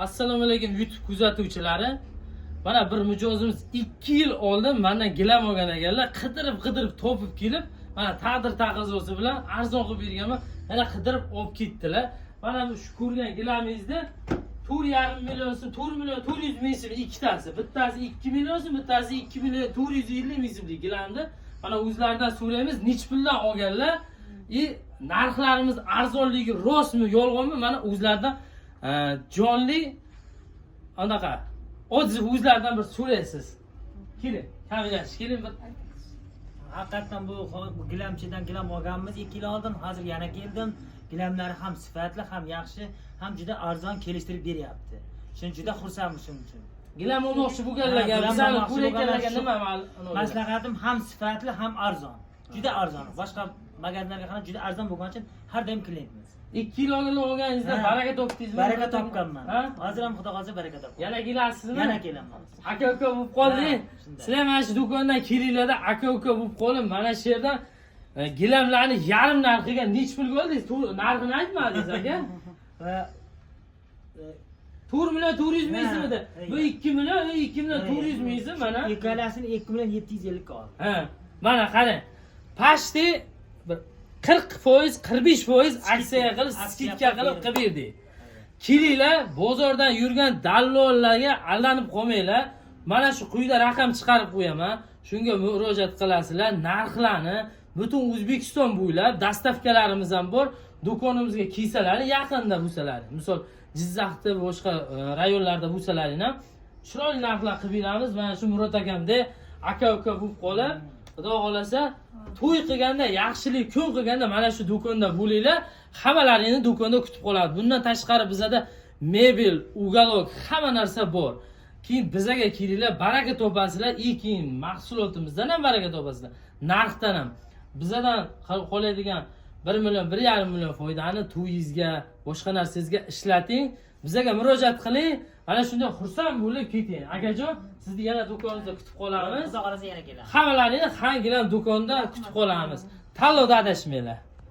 Assalomu alaykum, YouTube kuzatuvchilari. Mana bir mijozimiz 2 yil oldin mendan gilam olgan ekanlar. Qidirib qidirib topib kelib, mana taqdir taqozosi bilan arzon qilib berganman. Yana qidirib olib ketdilar. Mana bu shu ko'rgan gilamingizni 4,5 million so'm, 4 million 400 ming so'm ikkitasi. Bittasi 2 million so'm, bittasi 2 million 450 ming so'mlik gilamni. Mana o'zlaridan so'raymiz, nechi puldan olganlar? И narxlarimiz arzonligi rostmi, yolg'onmi? Mana o'zlaridan jonli anaqa отзыв o'zlaridan bir so'raysiz. Keling, kamerasi keling bir. Haqiqatdan bu gilamchidan gilam olganmiz 2 yil oldin, hozir yana keldim. Gilamlari ham sifatli, ham yaxshi, ham juda arzon kelishtirib beryapti. Shuning juda xursandmiz shuning uchun. Gilam olmoqchi bo'lganlarga, Ha, gilam bizani olmoqchi ko'rayotganlarga bo'lganlar nima Maslahatim, ham sifatli, ham arzon. Juda arzon. Boshqa magazinlarga qaraganda juda arzon bo'lgani uchun har doim klientmiz. 2 yil oldin olganingizda Ha. baraka topdingizmi? Baraka topganman. Ha? Hozir ham, xudo xohlasa, baraka topganman. Yana kelasizmi? Yana kelaman. Aka uka bo'lib qoldik. Ha, shunday. Sizlar mana shu do'kondan kelinglarda, aka uka bo'lib qolib, mana shu yerdan gilamlarni yarim narxiga nechi pulga oldingiz? Narxini aytmadingiz, aka. Va 4 million 400 ming Ha, so'm edi. Bu ha. 2 million, u 2 million 400 ming so'm mana. Ikkalasini 2 million 750 ga oldim. Ha, mana qarang. Почти bir 40%, 45% aksiya qilib, Aksiya скидка qilib qilib qilib berdik. Kelinglar, bozordan yurgan dallollarga aldanib qolmanglar. Mana shu quyida raqam chiqarib qo'yaman. Shunga murojaat qilasizlar. Narxlarni butun O'zbekiston bo'ylab доставка larimiz ham bor. Do'konimizga kelsalar, yaqinda bo'lsalar, misol Jizzaxda, boshqa rayonlarda bo'lsalaring ham chiroyli narxlar qilib beramiz. Mana shu Murod akamda aka uka bo'lib qolib, xudo xohlasa, to'y qilganda, yaxshilik kun qilganda mana shu do'konda bo'linglar. Hammalaringni do'konda kutib qoladi. Bundan tashqari bizada mebel, уголок, hamma narsa bor. Keyin bizaga kelinglar, baraka topasizlar и keyin mahsulotimizdan ham baraka topasizlar, narxdan ham. Bizadan qoladigan 1 million, 1,5 million foydani to'yingizga, boshqa narsangizga ishlating. Bizaga murojaat qiling, mana shunday xursand bo'lib keting. Akajon, sizni yana do'konimizda kutib qolamiz. Xudo xohlasa, yana kelamiz. Hammalaringni Xan gilam do'konda kutib qolamiz. Tanlovda adashmanglar.